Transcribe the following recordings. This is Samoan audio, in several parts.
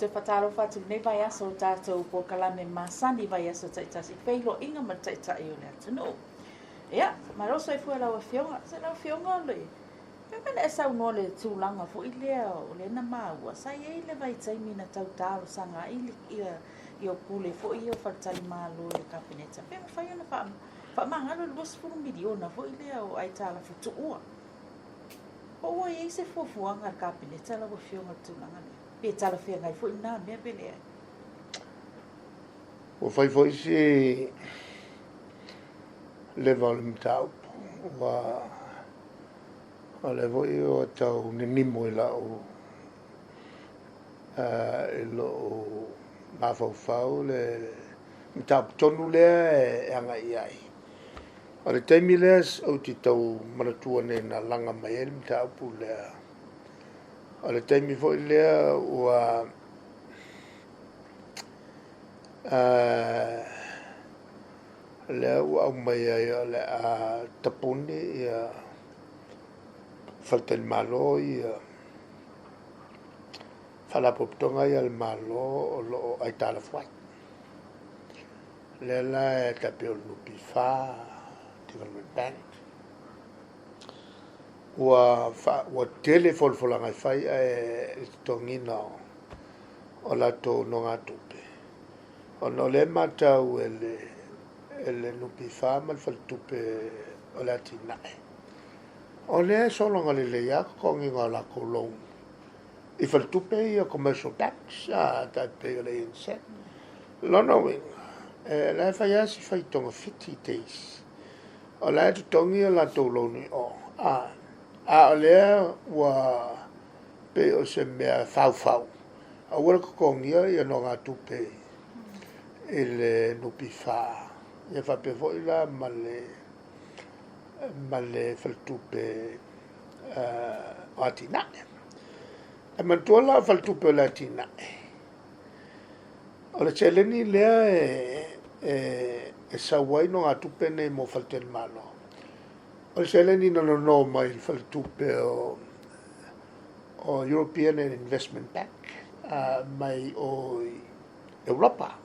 Toe faatalofa atu i lenei vaiaso o tatou polokalame masani vaiaso taitasi feiloaiga ma le Taitai o le atunuu. Ia, malo soifua i lau Afioga. Se lau Afioga o le Fai mai na e saunoa le tulaga foi lea o lea na maua, sa i ai le vaitaimi na tau talosaga ai ia ia pule foi ia o faletalimalo i le Kapeneta, pe mafai ona faamagalo le 20 miliona foi lea o aitalafu tuua. Po ua i ai se fuafuaga a le Kapeneta lau Afioga i le tulaga lea? Pe talafeagai foi lena mea pe leai? Ua fai foi si leva o le mataupu, ua o lea foi ua tau ninimo i lau i lou mafaufau le mataupu tonu lea e agai i ai. O le taimi lea ou te tau manatua nei na laga mai ai le mataupu lea, o le taimi foi lea ua lea ua aumai ai o le a tapuni ia faletalimalo ia faalapotopotoga ia a le Malo o lo o aitalafu ai. Lea la e tai pei o le NPF, Development Bank, ua tele folafolaga e fai ae le totogiina o latou nogatupe, ona o lea e matau e le NPF ma le Faletupe o le Atinae, o lea e sologa lelei lava totogiina o latou loan i faletupe ia commercial banks, tai pei o le ANZ. Lona uiga, o la e fai lava si fai togafiti teisi, o la e totogi a latou loan i o, a o lea ua pei o se mea faufau, aua le totogia ia nogatupe i le NPF, ia faapea foi la ma le Faletupe o Atinae. E manatua la o Faletupe o le Atinae, o le seleni lea e sau ai nogatupe nei mo faletalimalo, o le seleni na nono mai i le Faletupe o European Investment Bank mai o i Europa.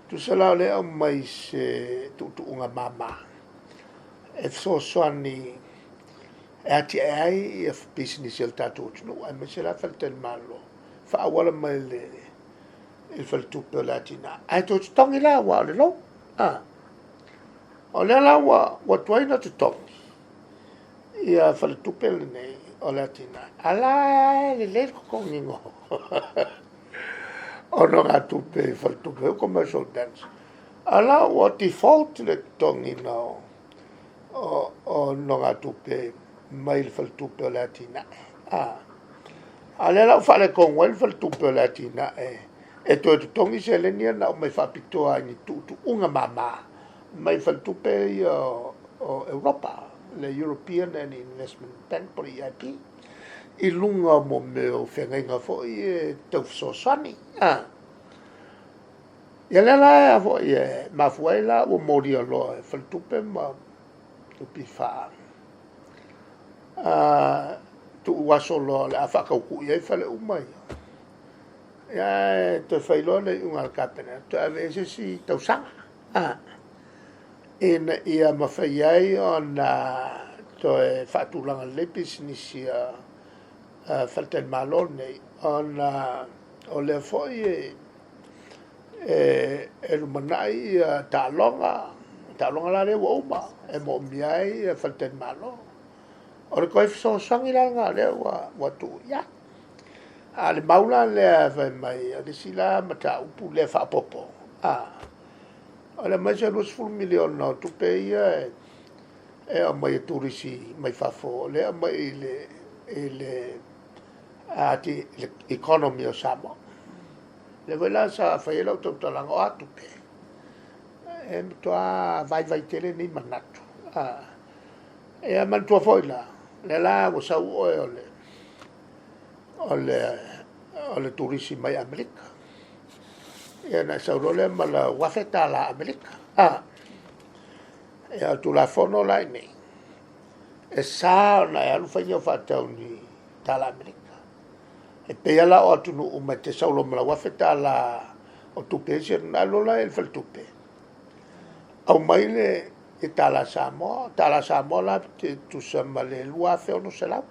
Tusa la o lea e aumai se tuutuuga mama e fesoasoani e atiae ai ia pisinisi a le tatou atunuu, aemaise la faletalimalo, faaauala mai i le Faletupe o le Atinae, ae toe totogi la aua o le loan. O lea la ua tuai ona totogi ia faletupe lenei o le Atinae, a la e lelei le totogiina o nogatupe i faletupe o commercial banks, a la ua default le totogiina o nogatupe mai le Faletupe o le Atinae. A lea la ua faaletonu ai le Faletupe o le Atinae e toe totogi seleni ia na aumai faapitoa i ni tuutuuga mama mai faletupe ia o Europa, le European and Investment Bank po o le EIB, i luga o mea o feagaiga foi e tau fesoasoani. Ia lea la foi e mafua ai la ua molia loa e faletupe ma NPF tuu aso loa o le a faatautui ai fale uma ia. Ia e toe fai loa le iuga a le Kapeneta, toe ave i ai se isi tausaga ina ia mafai ai ona toe faatulaga lelei pisinisi a faletalimalo nei, ona o lea foi e lumanai ia taaloga, taaloga la lea ua uma e moomia ai ia faletalimalo. O le toe fesoasoani la lena o lea ua tuu i ai. A o le mau la lea fai mai o le isi la mataupu lea faaopoopo, o le aumai se 20 miliona o tupe ia e aumai e turisi mai fafo, o lea e aumai i le economy o Samoa. Lea foi la sa fai ai lau tautalaga, o a tupe, e matua vaivai tele nei manatu. Ia manatua foi la, lea la ua sau oe o le turisi mai Amerika. Ia na e sau loa lea ma lau $1,000 Amerika. Ia o le Tulafono la i inei, e sa ona e alu fai ni au faatau i ni tala Amerika. E pei lava la o atunuu uma e te sau loa ma lau $1,000 o tupe isi ona alu loa lea i le faletupe, aumai le tala Samoa. Tala Samoa la te tusa ma le $2,600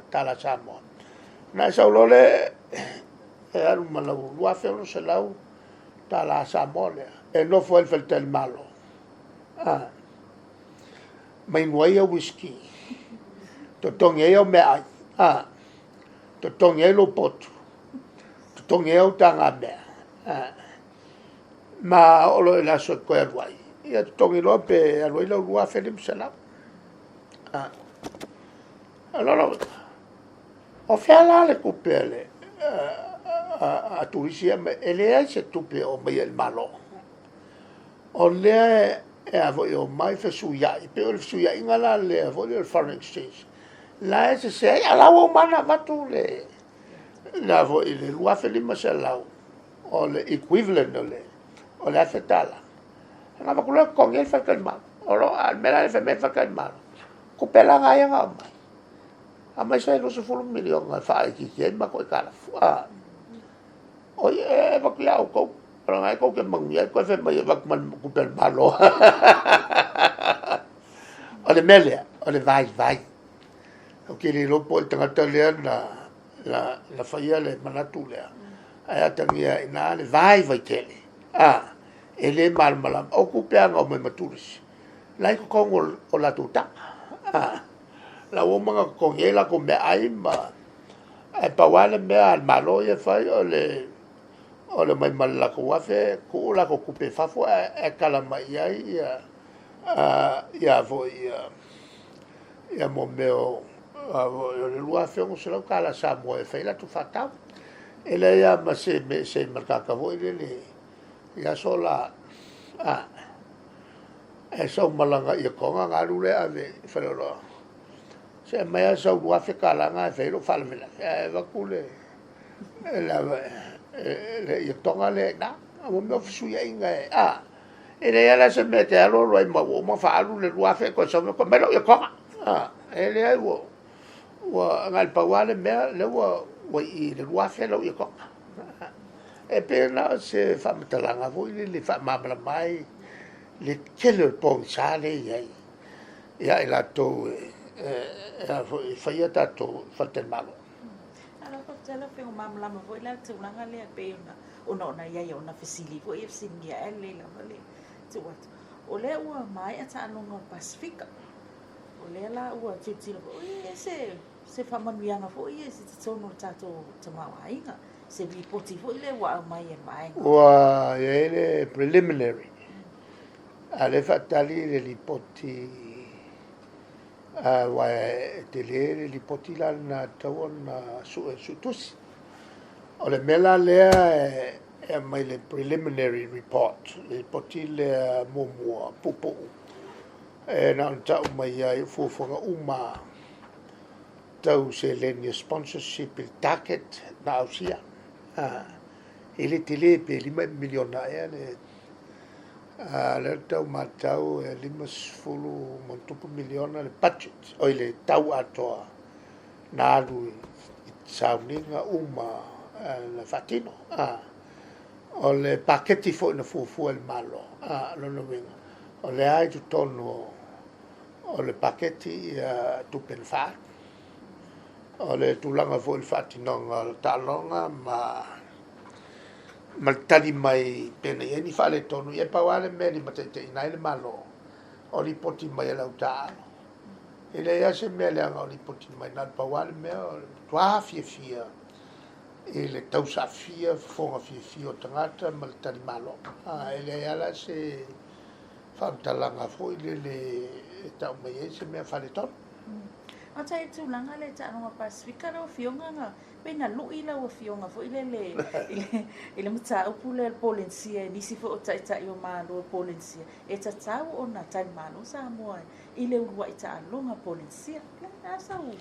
tala Samoa. Na e sau loa lea e alu ma lau $2,600 tala Samoa lea e nofo ai i le faletalimalo, ma inu ai au uisiki, totogi ai au meaai, totogi ai lou potu, totogi ai au tagamea, ma oo loa i le aso e toe alu ai, ia totogi loa pe alu ai lau $2,500. O fea la le tupe a le a turisi ia e leai se tupe o aumaia i le Malo. O lea e a foi e omai fesuiai, pei o le fesuiaiga la lea foi lea o le foreign exchange la e sese ai, a o la ua uma ona avatu le a foi le $2,500 o le equivalent o le $1,000. Ona avatu loa totogi ai le faletalimalo. O lo a le mea la lea e fai mai ai le faletalimalo, o tupe la ia na aumai, aumai se $20 miliona e faaitiitia ai le matou aitalafu. Oi e avatu ia outou, o lena e tou te manuia ai, toe fai mai e avatu ma le tupe a le Malo. O le mea lea, o le vaivai. Ou te le iloa po o ai le tagata lea na faia le manatu lea, ae atagia ai i ina le vaivai tele. E le malamalama, o tupe lava na omai ma turisi, la e i totonu o latou taga. La ua uma ona totogi ai latou meaai ma... Ae pau lava le mea a le Malo ia e fai, o le omai ma le latou $1,000 tuu latou tupe i fafo ae tala mai i ai ia foi ia mo mea o le $2,600 Samoa e fai ai latou faatau. E leai lava ma se mea e ese ai ma le tagata foi lele i aso la, e sau ma lana ietoga ona alu lea ave i faleoloa, se aumai lava sau $2,000 lena e fai ai lou faalavelave, ae avatu le ietoga lea i ina. O mea o fesuiaiga e leai lava la se mea e te alu alu ai ma ua uma ona faaalu le $2,000 e toe sau mai aumai lau ietoga. E leai, ua na o le pau lava le mea lea ua i i le $2,000 lau ietoga. E pei na o se faamatalaga foi lele e faamalamalama ai le tele o le pogisa lea e i ai ia i latou e faia tatou faletalimalo. Malo faafetai lau Afioga, ua malamalama foi la le tulaga lea pei ona ona i ai ona fesili foi e fesiligia e lelei lava le tuu atu. O lea ua maea taaloga o le Pasefika, o lea la ua tilotilo foi, oi e se faamanuiaga foi ia i totonu o le tatou tamaoaiga, se lipoti foi lea ua aumai e le vaega. Ua i ai le preliminary, a o lea e faatali le lipoti, aua e tele le lipoti la lena e tatau ona sue e le suetusi. O le mea la lea e aumai le preliminary report, le lipoti lea muamua puupuu, e na ona tau mai ai o fuafuaga uma tau seleni o sponsorship i le target na ausia. E le tele pe $5 miliona ea le lea tau matau e $50+ miliona le budget, oi le tau atoa na alu i sauniga uma na faatino. O le paketi foi na fuafua e le Malo, lona uiga, o lea i totonu o le paketi ia tupe na faaalu. O le tulaga foi i le faatinoga o le taaloga ma le tali mai pe na i ai ni faaletonu, ia e pau lava le mea e limataitaiina ai le Malo, o lipoti mai e le au taaalo. E leai lava se mea leaga o lipoti mai, na o le pau lava le mea o le matua fiafia i le tausaafia, fofoga fiafia o tagata ma le talimalo. E leai lava la se faamatalaga foi lele e tau mai ai se mea faaletonu. A ta i tulaga le taaloga Pasefika lau Afioga, na pei na lui lau Afioga foi lele i le mataupu lea le Polenisia e nisi foi o taitai o Malo Polenisia, e tatau ona talimalo Samoa i le uluai taaloga Polenisia. Le a sau?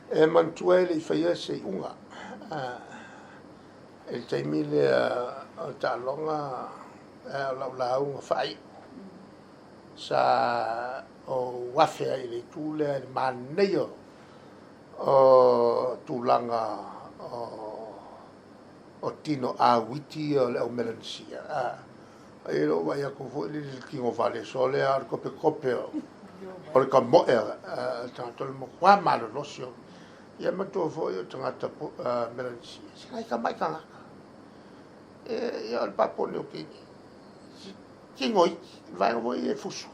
E manatua e le i faia se iuga i le taimi lea o le taaloga, o lau lauga faaiu sa ou afe ai i le itu lea i le manaia o tulaga o tino auiti ia o le au Melanesia. Ai lou vaai atu foi le tino faleso lea o le kopekope o le kamoe a le tagata o le matua malolosi o. Ia matua foi o tagata Melanesia, se nai tamai tagata. Ia o le Papua New Guinea, tino iti, vaega foi e fusu.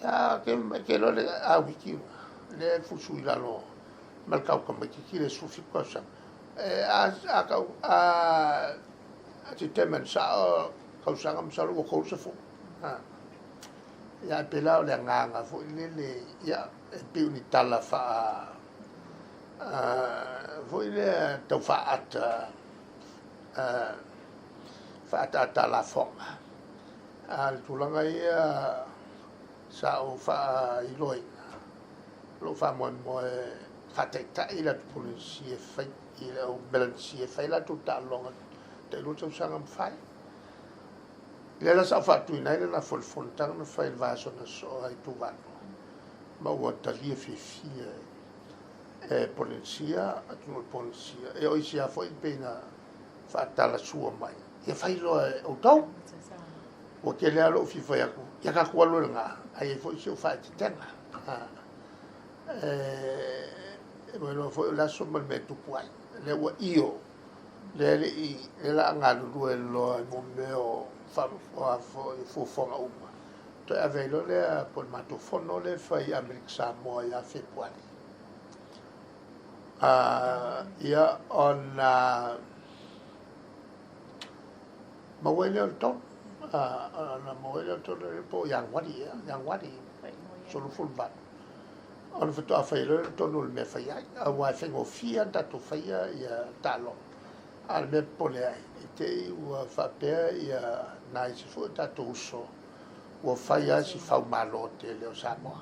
Ia, ke iloa le auiti lea e fusu i lalo ma le tau tamaitiiti le 17 tausaga. A tau, a determine sao tausaga masalo ua 30. Ia, e pei la o le agaga foi lele, ia, e pei o ni tala faa, foi lea tau faaata, faaataata lafoga. A o le tulaga ia sa ou faailoaina, o lou faamoemoe faataitai le atu Polenisia e fai, i le au Melanesia e fai latou taaloga tailua tausaga ma fai. Lea la sa ou faatuina ai lena foi le fonotaga na fai i le vaiaso na sosoo ai i Tuvalu, ma ua talia fiafia e Polenisia, atunuu o le Polenisia. E o isi lava foi pei na faatalasua mai, ia fai loa e outou. Ua tele lava lou fia fai atu, ia tatou alu ai lena, ae i ai foi si ou faaeteetega. E ua iloa foi o le aso ma le mea e tupu ai. Lea ua io, lea e le i, lea o le a galulue loa i mea o fuafuaga uma. Toe ave ai loa lea po o le matou fono lea e fai i Amerika Samoa ia Fepuari. Ia, ona maua ai lea o le tonu. Ona maua ai lea o le tonu po o Ianuari ea, Ianuari 38. Ona faatoa fai loa le tonu o le mea e fai ai. Aua e faigofie ona tatou faia ia taaloga. A o le mea e popole ai, i te i ua faapea ia nai isi foi o tatou uso ua fai lava si faumalo tele o Samoa.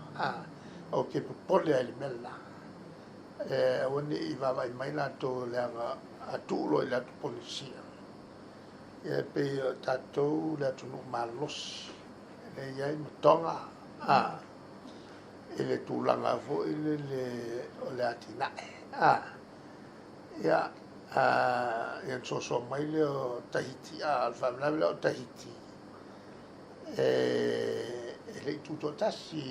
Ou te popole ai i le mea lena. E aua ne i vaavaai mai latou leaga a tuu loa i le atu Polenisia. Ia e pei o tatou le atunuu malosi e i ai ma Toga i le tulaga foi lele o le atinae. Ia, ia na soasoa mai lea o Tahiti, a o le faalavelave lea o Tahiti, e le i tutoatasi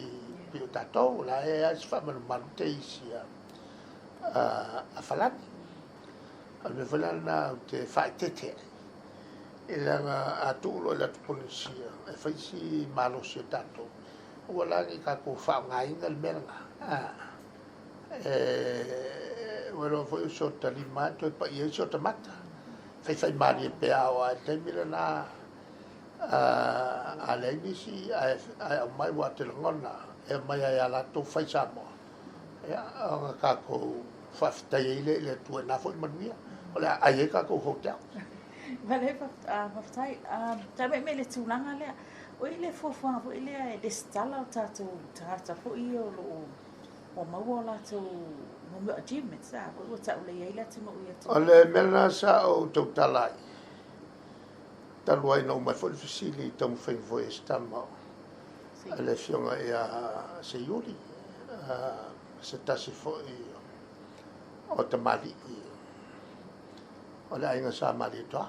pei o tatou, o la e i ai si faamalumalu te isi a Falani. O le mea foi la lena ou te faaeteete ai, i leaga a tuu loa i le atu Polenisia, e fai si malosi o tatou, aua la ne i tatou faaaogaina le mea lena. Ua iloa foi o si ota lima e toe pai ai si ota mata. Faifaimalie pea aua i le taimi lena a leai nisi ae aumai aua ou te lagona e aumai lava ia latou fai Samoa. Ia, ona tatou faafetai ai lea i le Atua i lena foi manuia, o le a ai ai tatou hotel. Malo faafetai. Taumai mai le tulaga lea, o i le fuafuaga foi lea e resitala o tatou tagata foi ia o lo o ua maua o latou mo achievements, a foi ua taulei ai le atunuu i atunuu. O le mea lena sa ou tautala ai, talu ai na uma ai foi le fesili i taumafaiga foi a si tama o le afioga ia Seiuli, se tasi foi o tamalii o le aiga Sa Malietoa.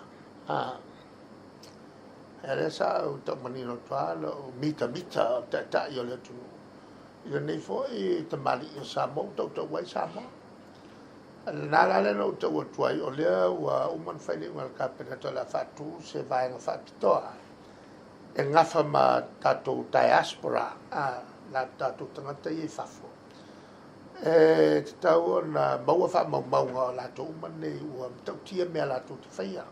Ia lea sa ou taumanino atu lava lou mitamita o le taitai o le atunuu i lenei foi tamalii o Samoa ua tautau ai Samoa. Lena la lea na ou tau atu ai, o lea ua uma ona fai le iuga a le Kapeneta o le a faatu se vaega faapitoa e gafa ma tatou diaspora, na tatou tagata ia i fafo. E tatau ona maua faamaumauga o latou uma nei ua matautia mea latou te faia,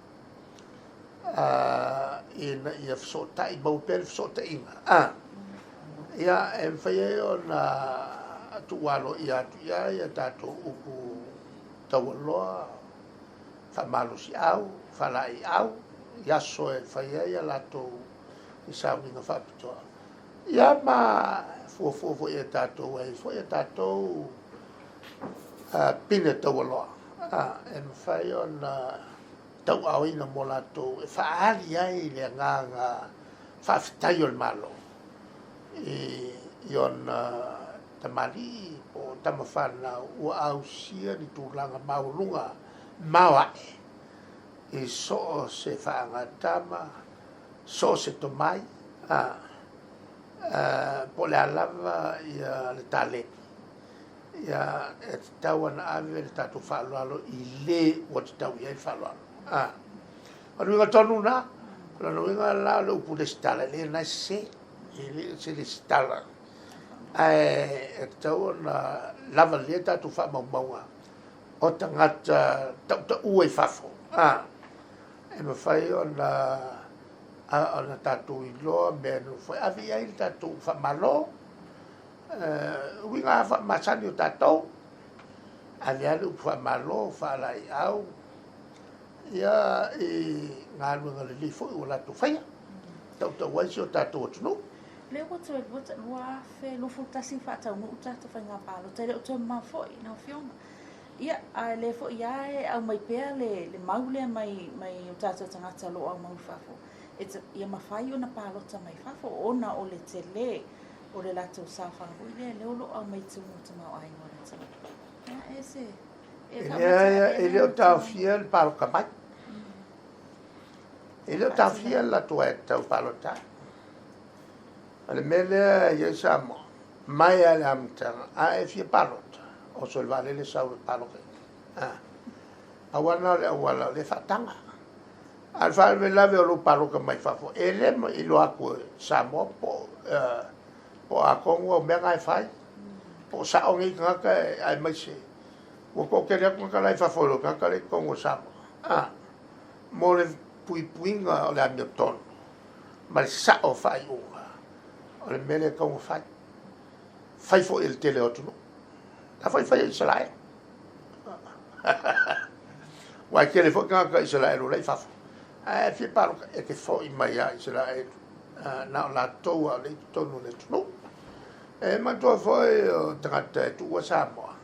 ina ia fesootai, maua pea le fesootaiga. Ia, e mafai ai ona tuualoia atu i ai a tatou upu taualoa, faamalosiau, faalaeiau, i aso e fai ai a latou i sauniga faapitoa. Ia ma fuafua foi e tatou ai foi a tatou pine taualoa, e mafai ona tauaaoina mo latou e faaali ai le agaga faafetai o le Malo i ona tamalii po o tama fanau ua ausia ni tulaga maualuga maoaʻe i so o se faagatama, so o se tomai, a, po o le a lava ia le taleni, ia e tatau ona ave le tatou faaaloalo i le ua tatau i ai le faaaloalo. A, o le uiga tonu lena, o lona uiga la o le upu lesitala, e leai o lena e sese, e le o se lesitala, ae e tatau ona lava lelei a tatou faamaumauga o tagata tautaua i fafo, a, e mafai ona ona tatou iloa mea e nonofo ai, ave i ai le tatou faamalo, uiga lava faamasani o tatou, ave lava le upu faamalo, faalaeiau, ia i galuega lelei foi ua latou faia, tautau ai si o tatou atunuu. Lea ua toe 2021 faataunuu tatou faiga palota, e le o toe mamao foi lau Afioga. Ia, a lea foi lava e aumai pea le, le mau lea mai, mai o tatou tagata o lo o aumau i fafo, e, ia mafai ona palota mai fafo ona o le tele o le latou saofaga foi lea, lea o lo o aumai i totonu o le tamaoaiga o le atunuu. Ia, e se, e E le o taofia le palota mai. E le o taofia le latou aiatatau palota ai. O le mea lea e i ai Samoa, mai lava i le amataga, a e fia palota, oso i le vaalele sau e palota i inei. Pau lava lena o le auala o lea e faataga. A o le faalavelave o lou palota mai fafo, e le iloa atu e Samoa po o a tonu au mea na e fai, po o sao nei tagata aemaise ua toatele atu tagata la e i fafo i lo tagata la e i totonu o Samoa. Mo le puipuiga o le amiotonu ma le sao o faaiuga, o le mea lea e tatau ona fai. Fai foi e le tele o atunuu. La foi e fai e Isaraelu. Aua e tele foi tagata Isaraelu o la e i fafo. Ae fia palota, e te foi mai lava Isaraelu. Na o latou lava o lea e i totonu o le atunuu. E manatua foi o tagata e tuua Samoa.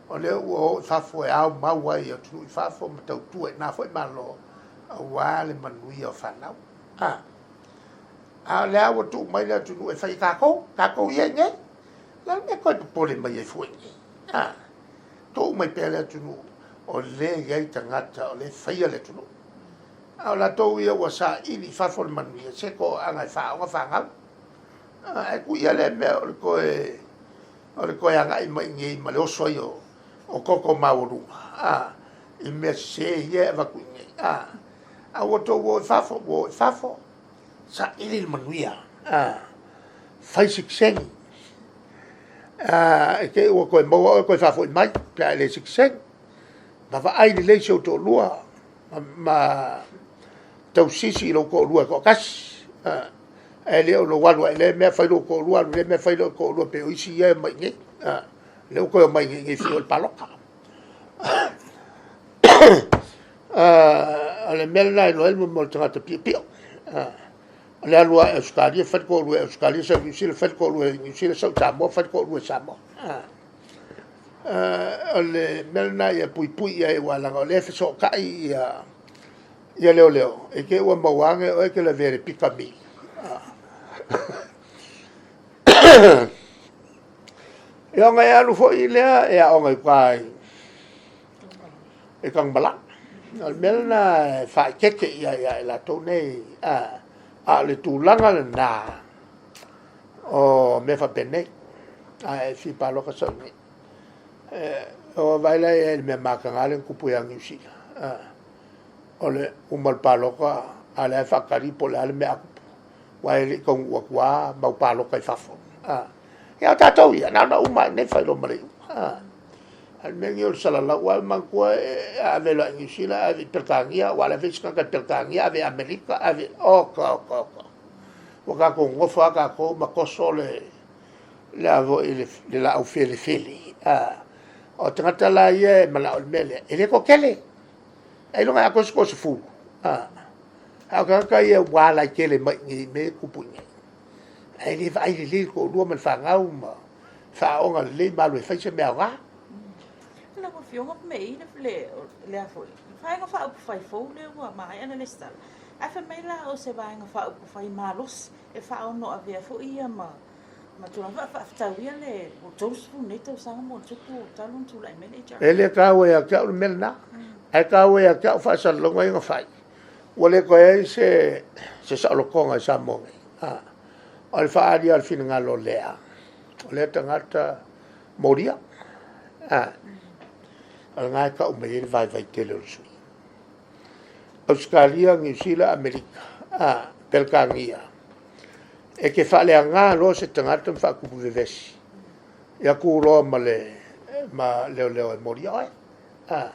O lea ua o i fafo e ao mau ai i atunuu i fafo ma tautua i na foi Malo aua le manuia o fanau. A o lea ua tuu mai le atunuu e fai e tatou, tatou ia i inei. O le a le mea e toe popole mai ai fua i inei? Tuu mai pea le atunuu o lea e i ai tagata o lea e faia le atunuu. A o latou ia ua saili i fafo le manuia, se toaaga e faaaoga fanau. Ae tuu ia lea mea o le toe o le toe agai mai i inei ma le oso ai o toto maualuga, i mea sese ia e avatu i inei. A ua outou o i fafo, ua o i fafo, saili le manuia, fai sitiseni. E te i ua toe maua oe toe faafoi mai pe a e le sitiseni. Ma vaai lelei si ou toalua ma tausisi i lou toalua e toatasi. Ae le o lou alu ae i lea mea fai lou toalua, alu i lea mea fai lou toalua pei o isi ia e omai i inei. Lea ua toe omai i inei e fia o i le palota. O le mea lena e iloa ai le mea o le tagata piopio. O le alu lava i Ausetalia fai le toalua i Ausetalia, sau i Niu Sila fai le toalua i Niu Sila, sau i Samoa fai le toalua i Samoa. O le mea lena ia puipui i ai aua leaga o lea e fesootai ia ia leoleo, i te i ua maua ane oe e te lavea i le pikamili. Ia ona e alu foi lea e aoga i uta i Tanumalala. O le mea lena e faaeteete i ai ia i latou nei, a o le tulaga lena o mea faapenei, a e fia palota sau i inei. Ua vaai la i ai i le mea mataga lea na tupu ia Niu Sila. O le uma o le palota, a o lea e faatali po o le a le mea a tupu, aua e le i taunuu atu lava mau palota i fafo. Ia o tatou ia, na ona uma lava i inei fai loa ma le iuga. A o le mea lenei o le salalau, aua manatua e ave loa i Niu Sila, ave i Peretania, aua o la e fai isi tagata i Peretania, ave i Amerika, ave, oka, oka, oka. Ua tatou nonofo lava tatou ma toso le, le a foi le laau felefele. O tagata la ia e manao i le mea lea, e le toatele. Ailoga e atoa se toasefulu. A o tagata ia ua alai tele mai i inei i mea ia e tutupu i inei. Ae le vaai lelei le toalua ma le fanau ma faaaoga lelei ma alu e fai se mea aoga. Lau Afioga me i le, le a foi, Vaega Faaupufai fou lea ua maea ona resitala, ae fai mai la o se Vaega Faaupufai malosi e faaono avea foi ia ma Ma tulaga faafetauia le ua 30 nei tausaga ma ona tupu talu ona tulai mai le HRPP. E le taua ia te au le mea lena, ae taua ia te au faasalalauga ia na fai. Ua le toe i ai se, se saolotoga i Samoa nei. A, o le faaali lava o le finagalo o lea, o lea tagata molia. A, o lena e tau mai ai le vaivai tele o le sui. Ausetalia, Niu Sila, Amerika, a, Peretania, e te faaleaga loa se tagata ma faatupu vevesi, ia tu loa ma le ma leoleo e molia oe. A,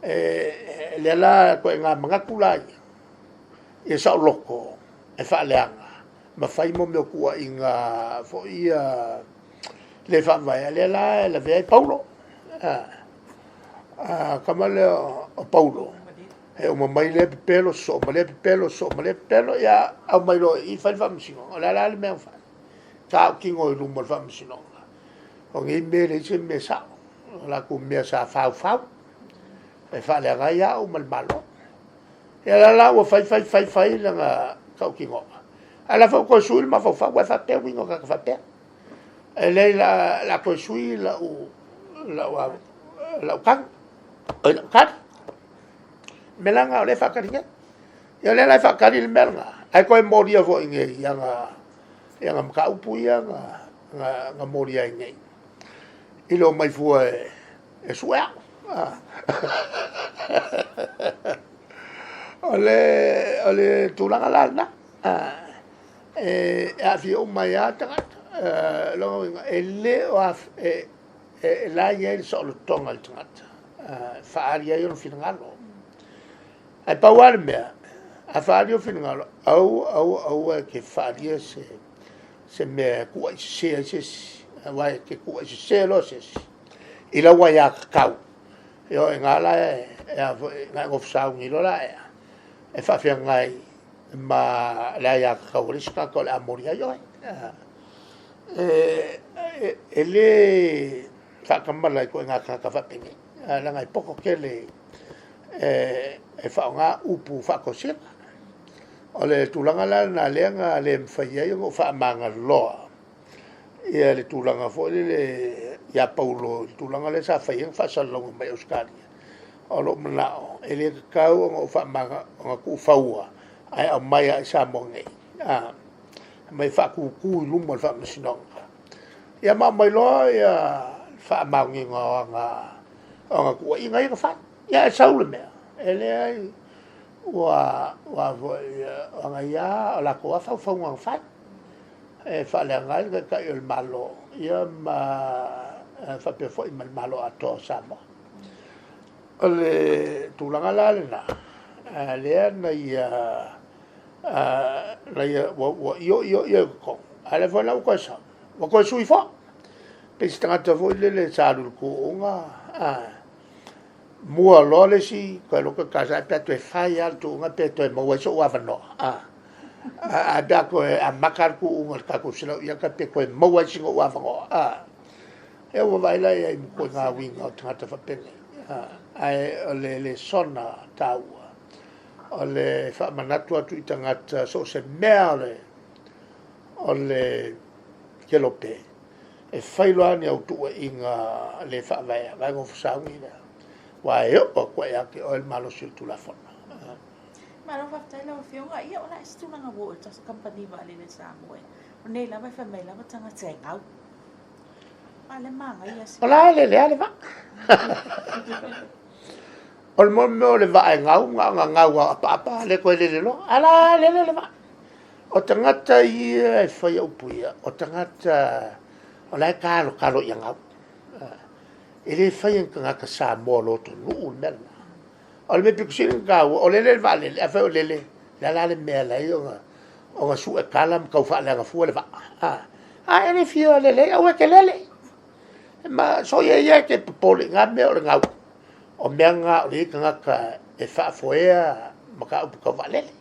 e, lea la ituaiga manatu la ia, ia saoloto e faaleaga ma fai mo mea o tuuaiga foi ia le faavaea, lea la e lavea ai Paulo. A, a tama lea o Paulo, e uma mai lea pepelo, sosoo ma lea pepelo, sosoo ma lea pepelo, ia aumai loa i i fai le faamasinoga. O le a la le mea na fai? Tautino i luma o le faamasinoga. O nei mea e leai se mea sao. O latou mea sa faufau e faaleaga ai au ma le Malo. Ia la la ua fai fai fai fai lana tautinoga. Ae la foi ua toe sui le mafaufau, aua e faapea uiga o tagata faapea. E leai la, la toe sui lau lau lau tagi, oi lau tali. Mea la lena o lea e faatali nei. Ia o lea la e faatali le mea lena, ae toe molia foi nei i ana, i ana mataupu ia na, na, na molia ai nei. I le omai fua e, e sue au. O le, o le tulaga la lena. E aafia uma ai lava tagata. Lona uiga, e le o af, e, e la e i ai le saolotoga i le tagata, e faaali ai ona finagalo. Ae pau lava le mea, a faaali ou finagalo, aua, aua, aua e te faaalia se, se mea e kuai sese ai se isi, aua e te kuai sese loa se isi i lau aiatatau. Ioe, i ina la e, e a foi, na e nofo sauni loa la ea, e faafeagai ma le aiatatau a le isi tagata o le a moli ai oe. E, e, e le faatamala i ituaiga tagata faapenei, leaga e poto tele e, e faaaoga upu faatosina. O le tulaga la lena lea na le mafai ai ona ou faamagaloa ia le tulaga foi lele ia Paulo i le tulaga lea sa fai ai faasalalauga mai Ausetalia. O lou manao, e le tatau ona ou faamaga, ona tuufaua ae aumai lava i Samoa nei. A, aumai faatutu i luma o le faamasinoga. Ia ma aumai loa ia faamaoniga o ana, o ana tuuaiga ia na fai. Ia e sau le mea, e leai, ua, ua foi, o ana ia, o latou lava faufauga na fai. E faaleaga ai le Taitai o le Malo, ia ma faapea foi ma le Malo atoa o Samoa. O le tulaga la lena, lea na ia, na ia, ua, ua io io io i totonu, a o lea foi la ua toe sau, ua toe sui foi. Pei se tagata foi lele sa alu i le tuuga, mua loa le isi, toe alu atu e talosaga pe a toe fai lava le tuuga pe toe maua ai sou avanoa. Ae pe a toe amata le tuuga i le tatou 100 iata pe toe maua ai sina ou avanoa. Ia ua vaai la i ai ma ituaiga uiga o tagata faapenei. Ae o le lesona taua, o le faamanatu atu i tagata so o se mea o le, o le kelope, e fai loa ni au tuuaiga le faavaea, vaega o fasauni lea, aua e oo atu lava ia te oe le malosi o le Tulafono. Malo faafetai lau Afioga. Ia, o le a se tulaga ua oo i le kamupani vaalele a Samoa? O nei lava e fai mai lava tagata e gau. A o le manaia se... O la e lele lava le vaa. O le mea o le vaa e gau, na ona gau lava o apaapa le toe lele loa. A o la e lele le vaa. O tagata ia e faia upu ia, o tagata o la e talotalo ia gau. E le faia e ni tagata Samoa lotonuu le mea lena. O le mea pito sili ona taua, o lele le vaalele, afai o lele, o le a la le mea e ala ai ona sue tala ma tau faaleaga fua le vaa. A e le fia lele ai, aua e te lele. Ma soia ia e te popole i na mea o le gau. O mea na o le i ai tagata e faafoea mataupu tau vaalele.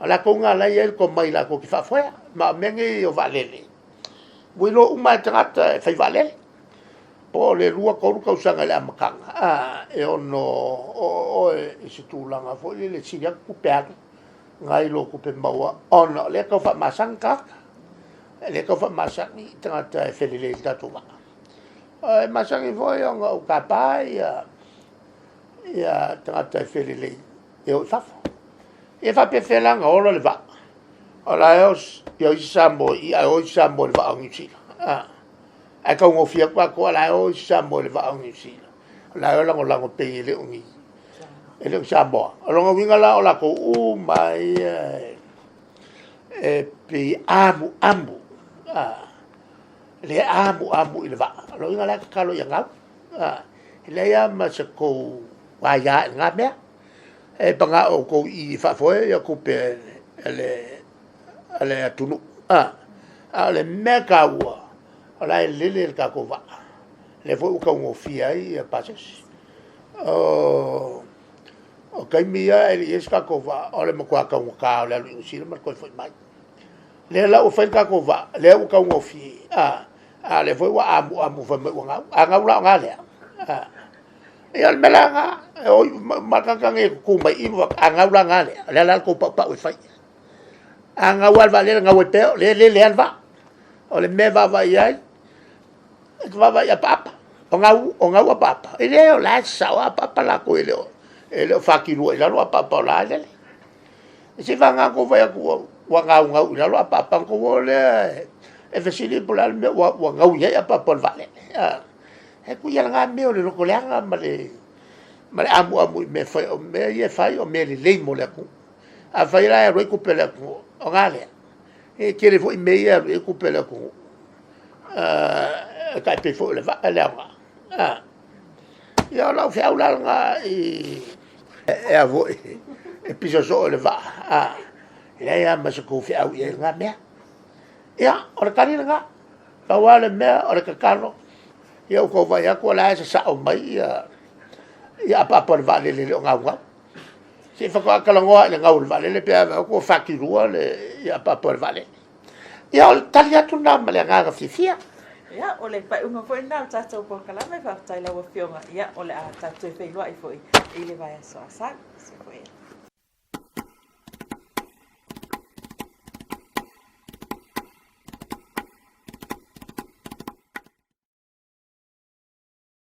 O latou na la e i ai le tomai latou te faafoea. Ma o mea nei o vaalele, ua iloa uma lava e tagata e fai vaalele. Po o le 2, 3 tausaga i le amataga, a, e ono oo oe i se tulaga foi lele e sili atu tupe alu nai lo tupe maua ona o lea e tau faamasani tagata. E le tau faamasani i tagata e felelei i le tatou vaa. E masani foi ona ou tapa ia ia tagata e felelei e o i fafo. Ia faapefea la ona ola le vaa? O la e o ia isi Samoa i i ae o isi Samoa i le vaa o Niu Sila. Ae taugofie atu tatou a o la e o isi Samoa i le vaa o Niu Sila. O la e o lagolago pei e le o ni e le o Samoa. O lona uiga la o latou uma ia e pei amuamu, le amuamu i le vaa. O lona uiga la e tatalo ia gau. E leai lava ma se tou aia i lena mea. E paga o outou i i e faafoe ia tupe a le atunuu. A o le mea taua, o la e lele le tatou vaa. Lea foi ua taugofie ai ia pasese. O taimi ia ae le i i ai se tatou vaa, o le matua taugata o le alu i Niu Sila ma le toe foi mai. Lea la ua fai le tatou vaa, lea ua taugofie, a o lea foi ua amuamu fai mai ua gau. A gau la o na lea. Ia o le mea la lena, e o uma lava tagata nei e tutu mai i i, a gau la na lea, o le a la le tou paupau e fai? A gau lava le vaalele, gau ai pea, o lea e lele lava le vaa. O le mea e vaavaai i ai, e te vaavaai i apaapa, o gau, o gau apaapa? E leai, o la e sao lava apaapa latou, e le o fatilua i lalo apaapa o la e lele. Seiavagana tou vaai atu ua gaugau i lalo apaapa ona tou o lea e fesili po o le a le mea ua gaui ai apaapa o le vaalele. E tuu ia lena mea o le loto leaga ma le amuamu i mea e fai, o mea ia e fai o mea lelei mo le atunuu. Afai la e alu ai tupe a le atunuu, o na lea. E tele foi mea ia e alu i ai tupe a le atunuu, e tai pei foi o le vaa e le aoga. Ia o lau feau la lena i e a foi e pisa soo i le vaa, e leai lava ma se tou feau i ai i lena mea. Ia, o le tali lena. Pau lava le mea o le tatalo, ia ua tou vaai atu o la e sasao mai ia apaapa o le vaalele e le o gaugau. Se i faatoa talanoa lava i le gau o le vaalele pe a vaai atu ua fatilua le apaapa o le vaalele. Ia o le tali atu lena ma le agaga fiafia. Ia, o le faaiuga foi lena o le tatou polokalame. Faafetai i lau Afioga. Ia, o le a tatou toe feiloai foi i le vaiaso a sau.